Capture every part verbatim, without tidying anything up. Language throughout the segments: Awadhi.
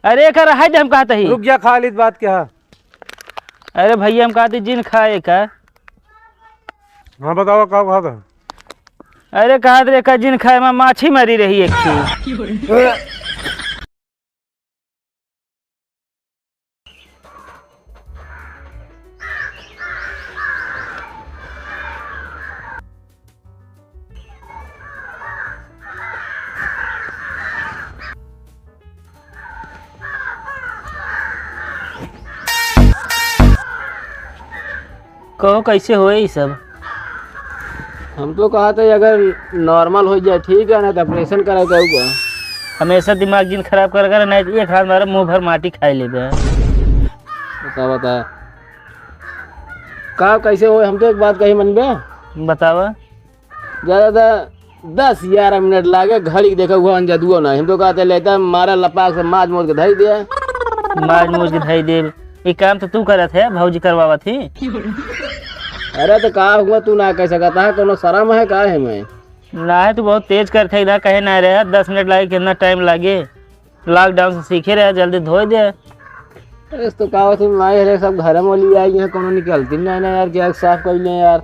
अरे, एका रहाई दे, हम कहत ही। रुक जा, खा लीत बात क्या है? अरे भइया, हम कहत ही जिन खाए का। हाँ, बतावा, का कहत है? अरे, कहत रहे का जिन खाए, मा-, माछी मरी रही एक ठो। कहो, कैसे होए ई सब? हम तो कहत है, अगर normal होइ जाए, ठीक है, ना तो operation कराए के होगा। हमेशा दिमाग जिन खराब कर कर, नहीं तो एक हाथ मारे, मुंह भर माटी खाए लेबे। बता, बता। का, कैसे होए? हम तो एक बात कही, मनबे? बतावा। ज्यादा दस ग्यारह मिनट लागे, घड़ी के देखा हुआ अंजदुओ ना। हम तो कहते लेता मारा लपाक से माज मोज के धई दे। माज मोज के धई दे। ये काम तो तू करत है, भौजी करवावत ही। अरे तो का हुआ, तू ना कह सकता है, कोनो शरम है का है मैं? ना है, तू बहुत तेज करत है, ना कहे ना रहे, दस मिनट लागे, कितना टाइम लागे? Lockdown से सीखे रहे, जल्दी धोए दे। अरे, तो का होती, माई रे, सब घर में ली आई है, कोनो निकलती नहीं ना यार, क्या साफ कर ले यार।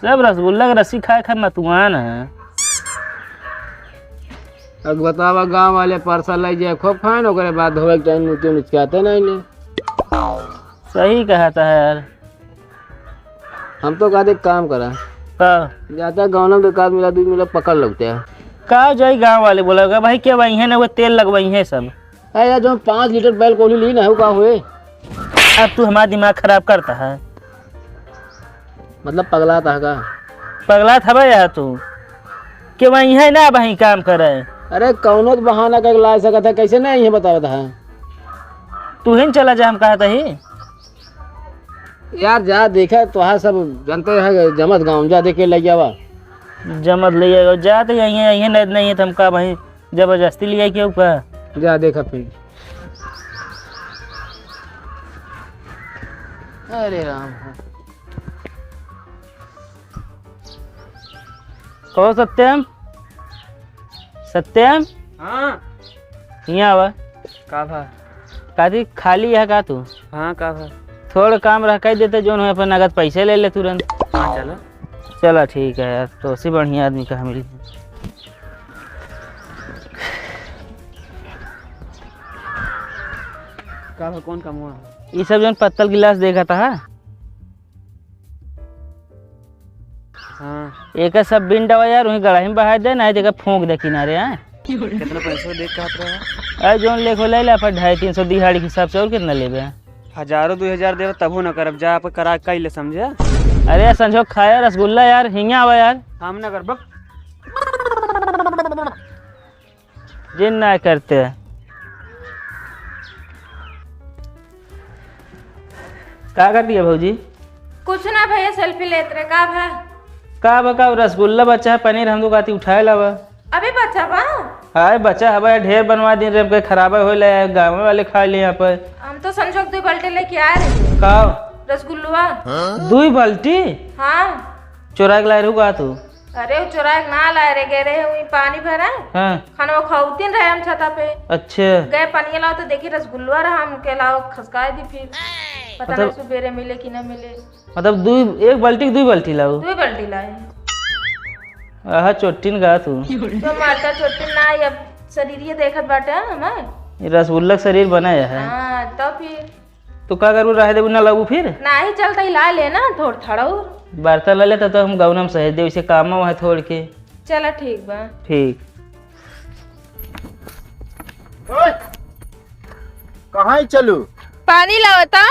सब रसगुल्ला के रस्सी खाए खाए मतुआन है। अब बतावा, गांव वाले parcel लाई जाए, खूब खाएं, ओकरे बाद धोए के टाइम नीचे निचकाते नहीं ले। सही कहता है यार। हम तो कहते एक काम करा। का? जाता गाँव में एक आध मिला, दू मिला पकड़ लगते हैं। का जाई गाँव वाले बोला, "भाई, के वही है ना, वो तेल लगवाई है सब।" अरे यार, जो पाँच लीटर बैल कोली ली ना, वो का हुए? अब तू हमारा दिमाग खराब करता है। मतलब पगलात है का? पगलात हबे यार तू। के वही है ना, वही काम करे। अरे कौनो तो बहाना करके ला सकत है, कैसे नहीं है बतावत है? तू ही न चला जा, हम कहत ही। यार जा देखा, तोहार सब जानते हैं, जमत गाँव, जा देख के ले आवा। जमत ले आवा, जा तो यहीं, यहीं नहीं, नहीं है तो हम का भाई जबरदस्ती ले आई क्यों का? जा देखा फिर। अरे राम हो। कहो सत्यम, सत्यम। हाँ। हियाँ आवा। का भा? कादी खाली है का तू? हाँ, का भा? थोड़ा काम रह कह देते, जोन हो अपन नगद पैसे ले ले तुरंत। हाँ, चलो। चला ठीक है यार, तो उसी बढ़िया आदमी कहाँ मिली। का भा, कौन काम हुआ? ये सब जोन पत्तल गिलास देखा था, हाँ। एकर सब बिन डवा यार, वहीं गड़ाही में बहाय दे, नाहीं तो एकर फूंक दे किनारे, हाँ? कितना पैसा दे कहत रहा? अरे, जोन लेखो ले ले, अपन ढाई तीन सौ दिहाड़ी के हिसाब से, और कितना लेबे? हजारों दुई हजार देबे, तबो न करब, जा, अपन करा के ले, समझे? अरे, संजो खाया रसगुल्ला यार, हिंगा आवा यार। हम न करब। जिन ना करते। का कर दिया भौजी? कुछ ना भैया, selfie लेत रहे। का भा? का बा, का रसगुल्ला बचा है, पनीर हम लोग आती उठाए लावा। अबे बचा बा? हाय बचा है भाई, ढेर बनवा दिन रे, हमके खराब होए ला, गाँव वाले खा लिए यहाँ पर। हम तो संजोग दो बाल्टी लेके आए रहे। का? रसगुल्लवा। दुई बाल्टी? हाँ। चोरा के लाए रहू का तू? अरे, उ चोराए के ना लाए रे, गए रहे, वहीं पानी भरा। हाँ। खाना वो खाउतिन रहे हम छता पे। अच्छा। गए पनिया लाओ तो देखी रसगुल्ला रहा, हम के लाओ खसकाए दी फिर। पता मतलब नहीं सुबेरे मिले कि ना मिले। मतलब दुई, एक बाल्टी के दुई बाल्टी लाओ? दुई बाल्टी लाए। आहा, चोट्टिन गा तू। तो माता चोट्टिन ना, अब शरीर ये देखत बाटे हमार। ये रसगुल्ला के शरीर बना है। हाँ, तो फिर तो का करबू, रहे देबू, ना लगबू फिर? नाही चलता ही ला लेना, थोड़ थोड़ा और। बर्तन ला लेता तो हम गौना में सहेज दे, इसे काम में वहाँ छोड़ के। चला ठीक बा। ठीक। ओए, कहाँ ही चलू? पानी लावता।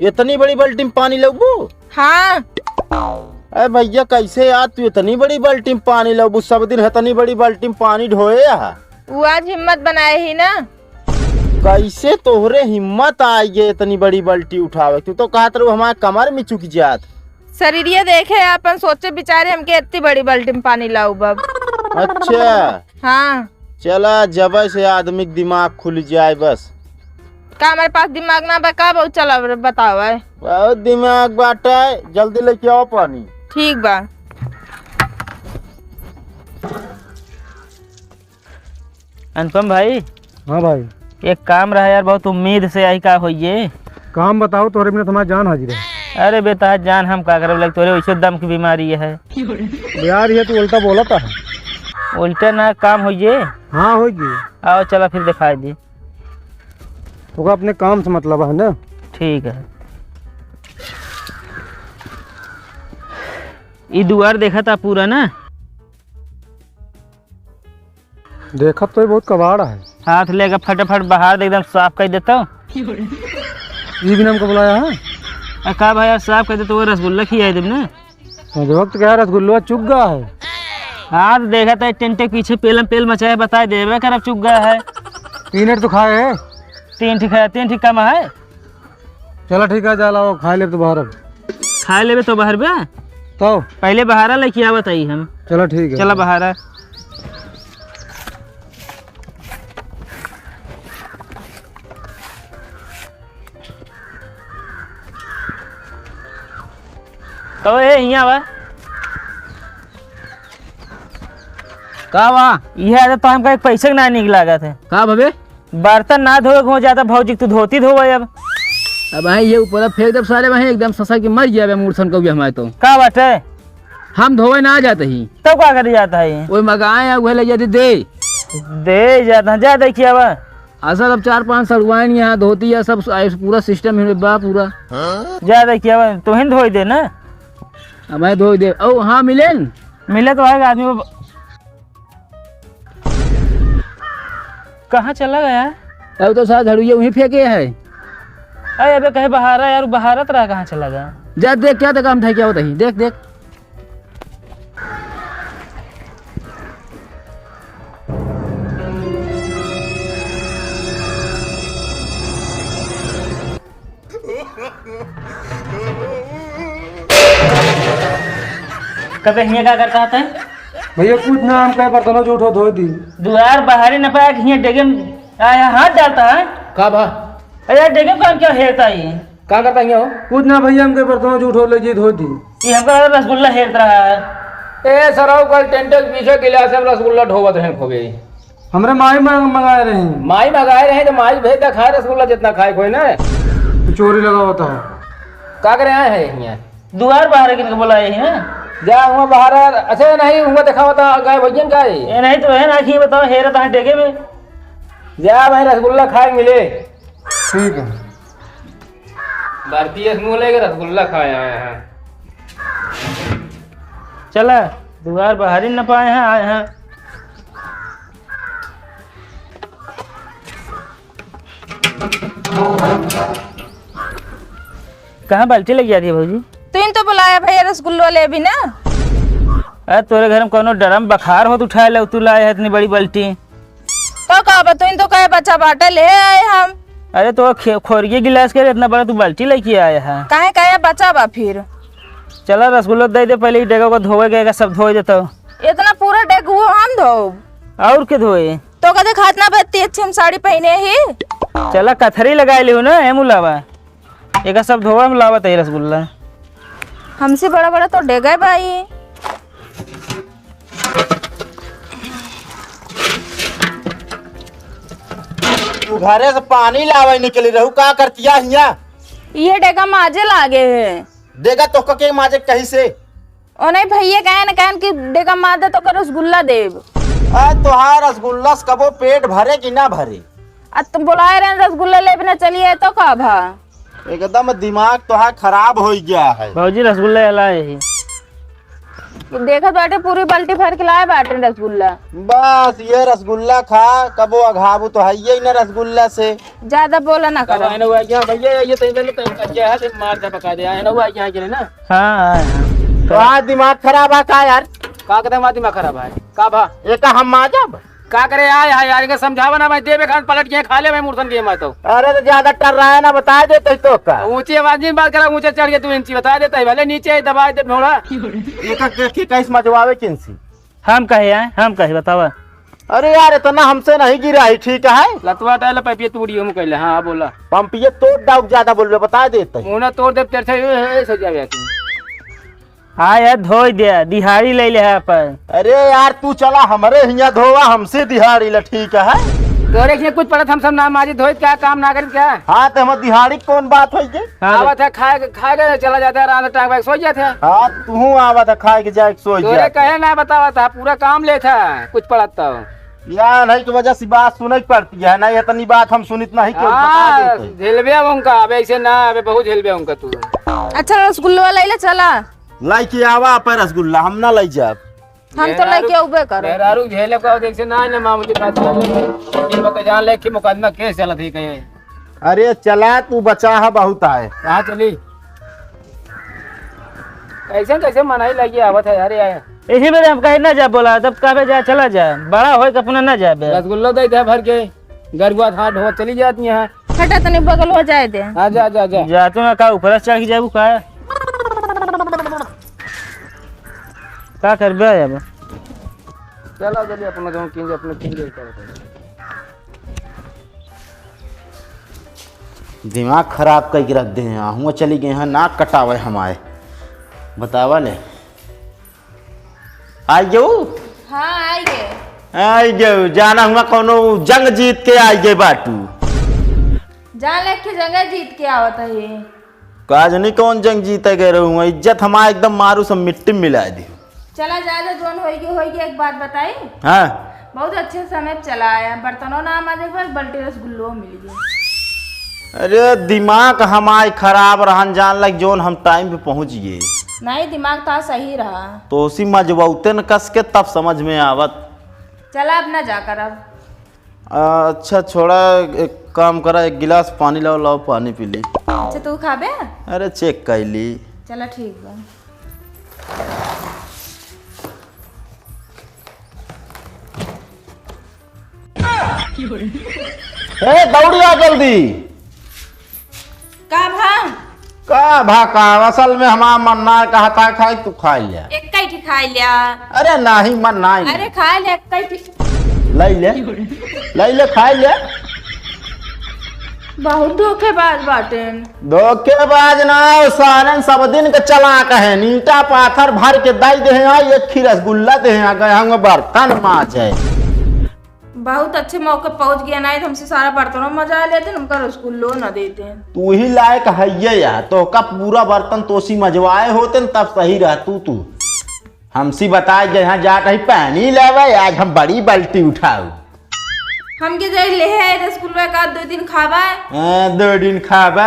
इतनी बड़ी बाल्टी में पानी लगबू? हाँ। अरे भैया, कैसे यार तू इतनी बड़ी बाल्टी में पानी लगबू? सब दिन इतनी बड़ी बाल्टी में पानी ढोए यहाँ। वो आज हिम्मत बनाए ही ना। कैसे तोहरे हिम्मत आई गे इतनी बड़ी बाल्टी उठावे? तू तो कहत रहू हमारे कमर में चुक जात। शरीरिया देखे अपन, सोचे बिचारे हमके इतनी बड़ी बाल्टी में पानी लाऊ बब। अच्छा। हाँ। चला, जब से आदमी के दिमाग खुल जाए बस। का हमारे पास दिमाग ना बा का? बहुत चला बताओ है। बहुत दिमाग बाटे, जल्दी लेके आओ पानी। ठीक बा। अनुपम भाई, हाँ भाई। एक काम रहा यार, बहुत उम्मीद से आई, का होइए? काम बताओ, तोरे बिना तुम्हारी जान हाजिर है। अरे बेटा, जान हम का करब, लाइक तोरे वैसे दम की बीमारी है। यार, ये तू उल्टा बोलत है। उल्टा ना, काम होइए। हाँ, होइए। आओ, चला फिर दिखाई दी। ओका अपने काम से मतलब है ना? ठीक है। ई दुआर देखा था पूरा ना? देखत तो ये बहुत कबाड़ है। हाथ लेके फटाफट बाहर दे, एकदम साफ कर देता हूँ। ये भी नाम का बुलाया है? आ, का भाई, यार साफ कर देता, वो रसगुल्ला खियाई देब ना। अरे वक्त क्या, रसगुल्ला चुग्गा है। हाँ, तो देखा था टेंटे के पीछे पेलम पेल मचाए, बताए देवे करब चुग्गा है। तीन ठे तो खाए है। तीन ठे खाए, तीन ठे कम है। चला ठीक है, जा लाओ, खाए लेब तो बाहर अब। खाए लेबे तो बाहर बे? तो? पहले बाहर आ, लेके आवत आई हम। चला ठीक है। चला बाहर आ। तो ए, हियाँ बा। का बा? इहे आदत तो हमका एक पैसे के ना नीक लागत है। का भवे? बर्तन ना धोवे के हो जाता भौजी, तू धोती धोवे अब। अब भाई ये ऊपर फेंक देब साले, वहीं एकदम ससा के मर जाबे मूर्छन को भी हमारे तो। का बाटे? हम धोवे ना जाते ही। तब का करे जाता है? ओए मगाए हैं, उहे ले जाते दे। दे जाता है, जा देखिए अब। असल अब चार पांच सड़ुआइन यहाँ धोती है सब, आ, पूरा सिस्टम है बा पूरा। जा देखिए अब, तू ही धोई दे ना। अब मैं धोई दे। ओ हाँ, मिले न? मिले तो आएगा आदमी वो। कहाँ चला गया? अब तो साला झड़ुइया वहीं फेंके है। अरे अबे कहे बहारा यार, बहारत रहा, कहाँ चला गया? जा देख क्या देखा हम था क्या बताई, देख देख। कबे हियाँ का करता है? भैया कुछ ना, हम कहे बर्तनों जो उठो धो दी। दुआर बाहरी न पाया कि हियाँ डेगे में आया हाथ डालता है। का भा? अरे यार डेगे में काम क्या हेरता है? का करता हियाँ हो? कुछ ना भैया, हम कहे बर्तनों जो उठो ले जी धो दी। ये हमका लगा रसगुल्ला हेरत रहा है। ए सरऊ, कल टेंट के पीछे गिलास में रसगुल्ला ढोवत रहे खूबे। हमरे माई मंग-, मंगाए रही। माई मंगाए रही तो माई भेज दा खाए रसगुल्ला जितना खाए कोई ना। चोरी लगावत है। का करे आए हैं हियाँ? दुआर बाहर किनके बुलाए हैं? जा हुआँ बाहर, अच्छा नहीं हुआँ दिखावत है गाय भैयन का है। ये नहीं तो है ना कि बताओ हेरत है डेगे में। जा भाई रसगुल्ला खाए मिले। ठीक है। बर्फी के मुँह लेके रसगुल्ला खाए आए हैं। चला, दुआर बाहरी न पाए हैं, आए हैं। कहाँ बाल्टी लेके जा रही है भौजी? तू ही तो बुलाया भैया रसगुल्ला ले भी ना। अरे तोरे घर में कोनो ड्रम बखार हो तो उठाए ले, तू लाए है इतनी बड़ी बाल्टी। तो का बा, तू ही तो कहे बच्चा बाटे ले आए हम। अरे तो खे-, खोरिये गिलास के इतना बड़ा तू बाल्टी लेके आया है। काहे कहे बच्चा बा फिर? चला रसगुल्ला दे दे, पहले ही डेगा को धोवे गएगा, सब धोए देता हूँ। इतना पूरा डेगू हम धोब? और के धोए? तो कदे खात ना बत्ती अच्छी हम साड़ी पहने ही। चला कथरी लगाए लियो ना, ए मुलावा। एका सब धोवा हम लावत है रसगुल्ला। हमसे बड़ा बड़ा तो डेगा है भाई। तू घरे से पानी लावे निकली रहू, का करतिया हियाँ? ये डेगा माजे लागे है। डेगा तोहका के माजे कही से? ओ नहीं भैया, कहन, कहन कि डेगा मार दे तो ओकर रसगुल्ला देब। आ, तोहार रसगुल्ला से कबो पेट भरे कि ना भरे? आ, तुम बुलाए रहे रसगुल्ला लेबे ना, चलिए तो का भा? एकदम दिमाग तोहार खराब हो गया है। भौजी रसगुल्ला लाए ही। देखत बाटे पूरी बाल्टी भर के लाए बाटे रसगुल्ला। बस ये रसगुल्ला खा, कबो अघाबू तो है ही ना रसगुल्ला से। ज्यादा बोला ना करो। अरे ना हुआ क्या भैया, ये तो इधर तो क्या है, मार दबका दे, आए ना हुआ क्या के ना। हाँ, हाँ, हाँ। तो आज दिमाग खराब है का यार? का कहते हमारा दिमाग खराब है? का भा? ये का हम माजब? का करे आए है यार, इनके समझावा ना, मैं देवे खान पलट के खा ले, मैं मूर्छन के मैं तो। अरे तो ज्यादा टर्राया ना, बता देते तो का। ऊंची आवाज में बात करा, ऊंचे चढ़ के तू इंची बता देता है, भले नीचे दबा दे ढोड़ा। ये का, के, के, कैसे मजवावे किनसी? हम कहे आए, हम कहे बतावा। अरे यार, इतना हमसे नहीं गिरा है, ठीक है? लतवा टाइल पे पिए तू उड़ी हम कहले, हाँ, बोला। पंपिए तोड़ डाउक ज्यादा बोलबे, बता देते। मुंह ना तोड़ दे, तेरे से ए, ए, सो जावे तू। हाँ यार, धोई दे, दिहाड़ी ले ले है अपन। अरे यार, तू चला हमरे हियाँ धोवा, हमसे दिहाड़ी ले, ठीक है? तोरे के कुछ पड़त, हम सब ना माजित होइत का, काम ना करित का? हाँ, तो हम दिहाड़ी कौन बात होई के? हाँ, आवत है, खाए के, खाए के चला जाता है, आराम से टांग बैग सो जाते हैं। हाँ, तू आवत है, खाए के जाए के सो तोरे जाते। कहे ना बतावत है, पूरा काम लेत है, कुछ पड़त तो। यार, नहीं तो वजह से बात सुने के पड़ती है, नहीं इतनी बात हम सुनित नहीं, क्यों बता हाँ, देते। झेलबे अब उनका, अब ऐसे ना, अब बहुत झेलबे उनका तू। अच्छा, रसगुल्ला ले ले, चला। लाई के आवा पर रसगुल्ला, हम ना ले जाब। हम तो मेहरारू, लेके अउबे करब। मेहरारू झेले को देख से ना, ना मामूली बात कर ले। ये बके जान ले कि मुकदमा केस चलत ही कहीं। अरे चला, तू बचा है बहुत आए। कहाँ चली? कैसे, कैसे मनाई लगी आवत है यार, ये। यही मेरे हम कहे ना जा बोला, तब कहबे जा, चला जा। बड़ा होए के अपना ना जाबे। रसगुल्ला दे दे भर के, गरुआ था ढोआ चली जाती हैं। हटा तनी बगल हो जाए दे। आ जा, जा, जा। जा तू ना का ऊपर चढ़ के जाबू का? का करबे अब? चला जल्दी अपना जौन कीन दे, अपने कीन दे, चल। दिमाग खराब कइके रख दे हैं, हुआ चली गए हैं नाक कटावे हमारे। बतावा ले। आई गयो? हाँ, आई गए। आई गयो, जाना हुआ कौनो जंग जीत के आई गए बाटू। जान ले के जंग जीत के आवत है। का जनी कौन जंग जीते गए रहूँ, इज्जत हमार एकदम मारू सब मिट्टी में मिला दी। चला जा, जा, जोन होई गई, होई गई, एक बात बताई। हाँ। बहुत अच्छे समय चला आया, बर्तनों ना माजे के बाद बल्टी रसगुल्लो मिल गई। अरे दिमाग हमार खराब रहन, जान लग जोन हम टाइम पे पहुँच गए। नहीं, दिमाग तो सही रहा। तो उसी मजबूते न कस के तब समझ में आवत। चला अब ना जाकर अब। अच्छा छोड़ा, एक काम करा, एक गिलास पानी लाओ, लाओ पानी पी ली। अच्छा तू खाबे? अरे चेक कर ली। चला ठीक बा। ए दौड़ी आ जल्दी। का भा? का भा का? असल में हमार मन ना कहता खाई, तू खाई लिया। एक ही खाई लिया। अरे नाही, मन नाही। अरे खाई लिया, एक ही। लाई ले, लाई ले, खाई ले। बहुत धोखेबाज बाटेन। धोखेबाज ना हो, सालन सब दिन के चलाक है। ईंटा पाथर भर के दाई दे हैं, एक ही रसगुल्ला दे हैं, गए हम बर्तन माजे। बहुत अच्छे मौके पहुँच गया, नहीं तो हमसे सारा बर्तनों मजा लेते, उनका रसगुल्लो न देते। तू ही लायक है ये यार, तो का पूरा बर्तन तोसी मजवाए होते न, तब सही रह तू। तू हमसे बताए गए यहाँ जात ही पानी लेवे, आज हम बड़ी बाल्टी उठाऊ। हमके जाई ले है रसगुल्ला का दो दिन खाबा। हाँ, दो दिन खाबा।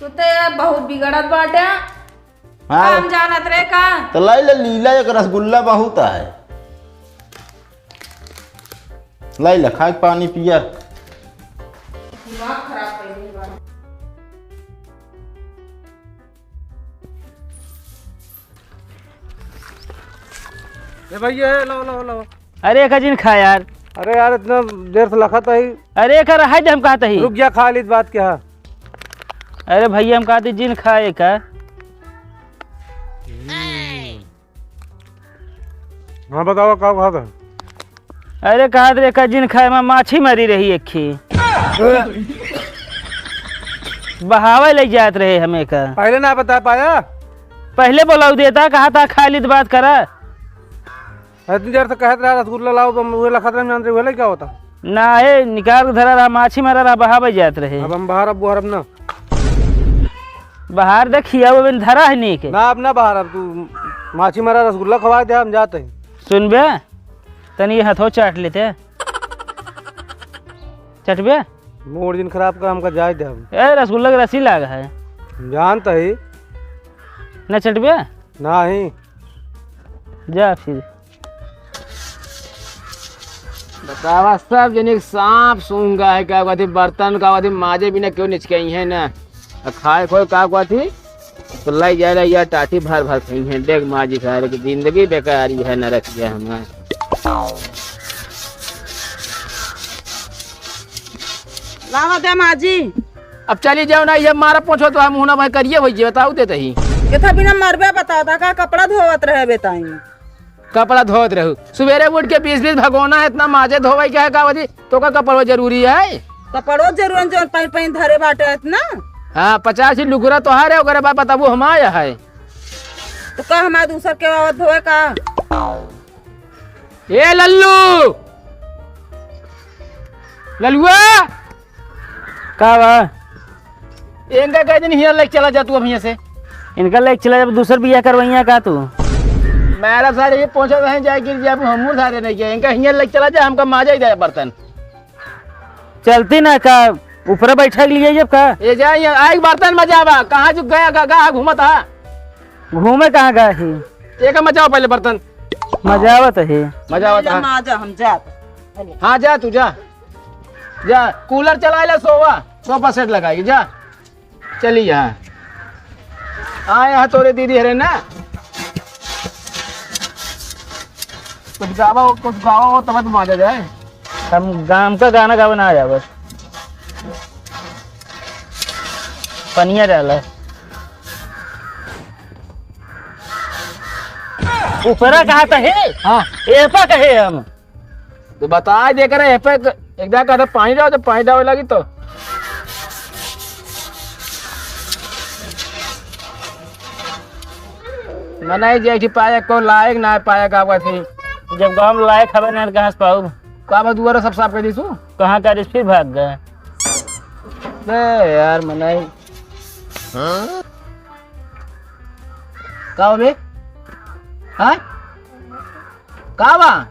तू तो यार बहुत बिगड़त बाटे। हाँ। हम जानत रहे का? तो लाई ले लीला, एक रसगुल्ला बहुत है। लाई ले, खा के पानी पिया। दिमाग खराब कर दिए बा। ए भैया, ए, लाओ, लाओ, लाओ। अरे, एका जिन खा यार। अरे यार, इतना देर से लखत ही। अरे, एका रहाई दे, हम कहत ही। रुक जा, खा ली बात क्या है? अरे भैया, हम कहत ही जिन खा एका। हाँ, बतावा, का कहत है? अरे, कहत रहे, एका जिन खाए में माछी मरी रही एक खी। बहावे ले जात रहे हमें का। पहले ना बता पाया? पहले बोलाऊ देता, कहा था, खा ली तो बात करा। इतनी देर से कहत रहा, रसगुल्ला लाओ, तुम उहे लखत रहे, जानते, उहे लेके आओ था। ना, हे, निकाल के धरा रहा, माछी मारा रहा, बहावे जात रहे। अब हम बाहर, अब बुहर, अब ना। बाहर देखिया, वो बिन धरा है नीक। ना, अब ना बाहर, अब तू माछी मारा, रसगुल्ला खवा दे, हम जाते हैं। सुनबे, तनी ये हथो चाट लेते। चटबे? मूड दिन खराब कर, हमका जाए दे अब। ए, रसगुल्ला के रसी लाग है। जानता ही। ना चटबे? नहीं। जा फिर। बतावा, सब जने के सांप सूंघा है, का कहती बर्तन का कहती माजे बिना क्यों निचकई है ना। आ खाए खोए का कहती, तो लाई जा रही है टाटी भर भर खई है। देख माजी सारे की जिंदगी बेकार ही है, नरक ही है हमार। लावा दे माजी। अब चली जाओ ना, ये मारा पोछो तो हम मुहना भाई करिए वही बताऊ देते ही। केथा बिना मरबे बताओ ता का कपड़ा धोवत रहे बेताई। कपड़ा धोवत रहू। सुबेरे उठ के बीस बीस भगोना इतना माजे धोवे के है का वजी? तो का कपड़ो जरूरी है? कपड़ो जरूरी है, जौन पाइन पाइन धरे बाटे इतना। हाँ, पचास ही लुगरा तोहार है, ओकरे बाद बताबू हम आया है। तो का हमारे दूसर के बाबत धोए का? ए लल्लू! ललुआ! का बा? इनका कह दिन हियाँ लेके चला जा तू अब हियाँ से। इनका लेके चला जा, दूसर बियाह करवइया का तू? मेरा सारे ये पहुँचा रहे जाए गिर जाए, हमूर सारे नहीं गए। इनका हियाँ लेके चला जा, हमका माजा ही दे बर्तन। चलती ना का, ऊपर बैठा के लिए जब का? ये जा, ये आइक बर्तन मजावा, कहाँ जो गया गा, गा घूमत हा? घूमे कहाँ गए ही? एक मजावा पहले बर्तन। मजावत ही। मजावत माजा, हा। माजा, हम जात। हाँ, जा तू, जा। जा, कूलर चला ले, सोवा, सोफा सेट लगाई, जा। चली यहाँ। हाँ, यहाँ तोरे दीदी हरे ना। कुछ गावा हो, कुछ गावा हो, तब तो माजा जाए। हम गाम का गाना गावे ना आया बस। पनिया डाला। ऊपरा कहा तो है? हाँ। एपा कहे हम। तो बताए दे करे, एपे क-, एक दा कहता पानी डाल, जब पानी डाले लगी तो। मनाई जे कि पाए को लायक ना पाए का बात है। जब गाँव में लायक हवे ना, कहाँ से पाऊ? का बा दुआरा सब साफ कर दी तू? कहाँ का रिश्ती भाग गए? बे यार मनाई। हाँ? का हो बे? हाँ? का बा?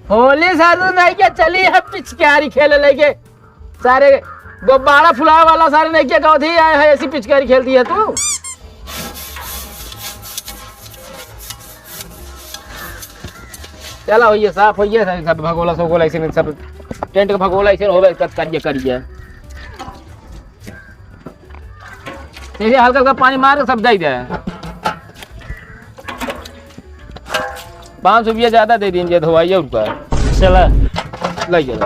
होली सारू नहीं के चली है पिचकारी खेले लेके। सारे गुब्बारा फुलावे वाला सारे नहीं के कहत ही आए है, ऐसी पिचकारी खेलती है तू। चला होइए, साफ होइए, सब भगोला सगोला ऐसे में सब टेंट का भगोला ऐसे होवे, कत करिए, करिए। ऐसे हल्का हल्का पानी मार के सब दे दे। पाँच सौ रुपया ज्यादा दे दीजिए, धोवाइए उनका। चला। ले चलो।